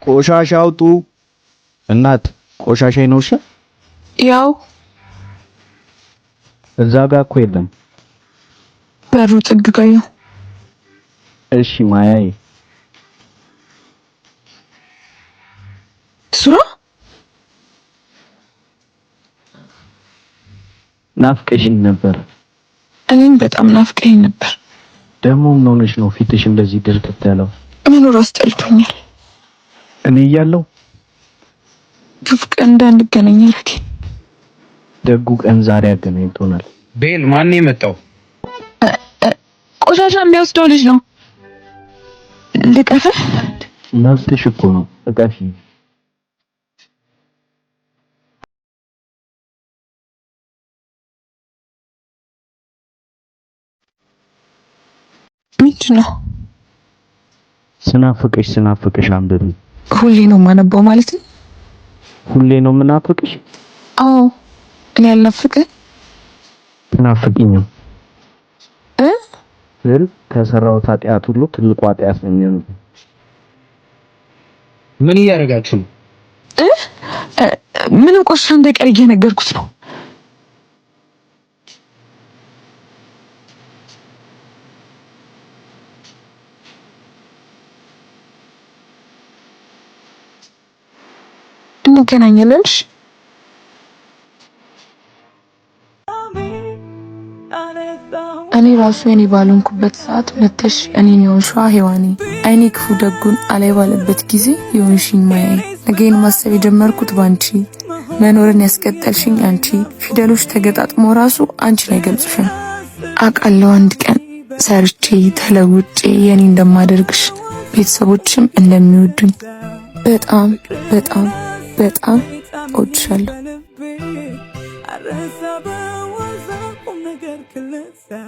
ቆሻሻ አውጡ። እናት ቆሻሻ ይኖርሻል? ያው እዛ ጋ እኮ የለም። በሩ ጥግ ጋ ነው። እሺ ማያዬ። ሱራ ናፍቀሽኝ ነበር። እኔም በጣም ናፍቀኝ ነበር። ደግሞ ምን ሆነሽ ነው ፊትሽ እንደዚህ ድርቅት ያለው? መኖር አስጠልቶኛል። እኔ እያለሁ ክፉ ቀን እንዳንገናኝ አደረገኝ። ደጉ ቀን ዛሬ አገናኝቶናል። ቤል ማን የመጣው? ቆሻሻ የሚወስደው ልጅ ነው። ልቀፍህ? መብትሽ እኮ ነው፣ እቀፊ። ምንድን ነው? ስናፍቅሽ ስናፍቅሽ አንብቢ። ሁሌ ነው የማነባው ማለት ነው? ሁሌ ነው የምናፍቅሽ? አዎ። እኔ አልናፍቅህ? ትናፍቂኝም እ ስል ከሰራሁት ኃጢአት ሁሉ ትልቁ ኃጢአት ነው የሚሆነው። ምን እያደረጋችሁ ነው? እ ምንም ቆሻሻ እንዳይቀር እየነገርኩት ነው። እንገናኛለን። እሺ? እኔ ራሱ የኔ ባልሆንኩበት ሰዓት መተሽ እኔን የሆንሽዋ ሔዋኔ፣ አይኔ ክፉ ደጉን አላይ ባለበት ጊዜ የሆንሽኝ ማያዬ፣ ነገን ማሰብ የጀመርኩት ባንቺ፣ መኖርን ያስቀጠልሽኝ አንቺ፣ ፊደሎች ተገጣጥሞ ራሱ አንቺን አይገልጹሽም። አውቃለሁ አንድ ቀን ሰርቼ ተለውጬ የኔ እንደማደርግሽ ቤተሰቦችም እንደሚወዱኝ። በጣም በጣም በጣም እወድሻለሁ።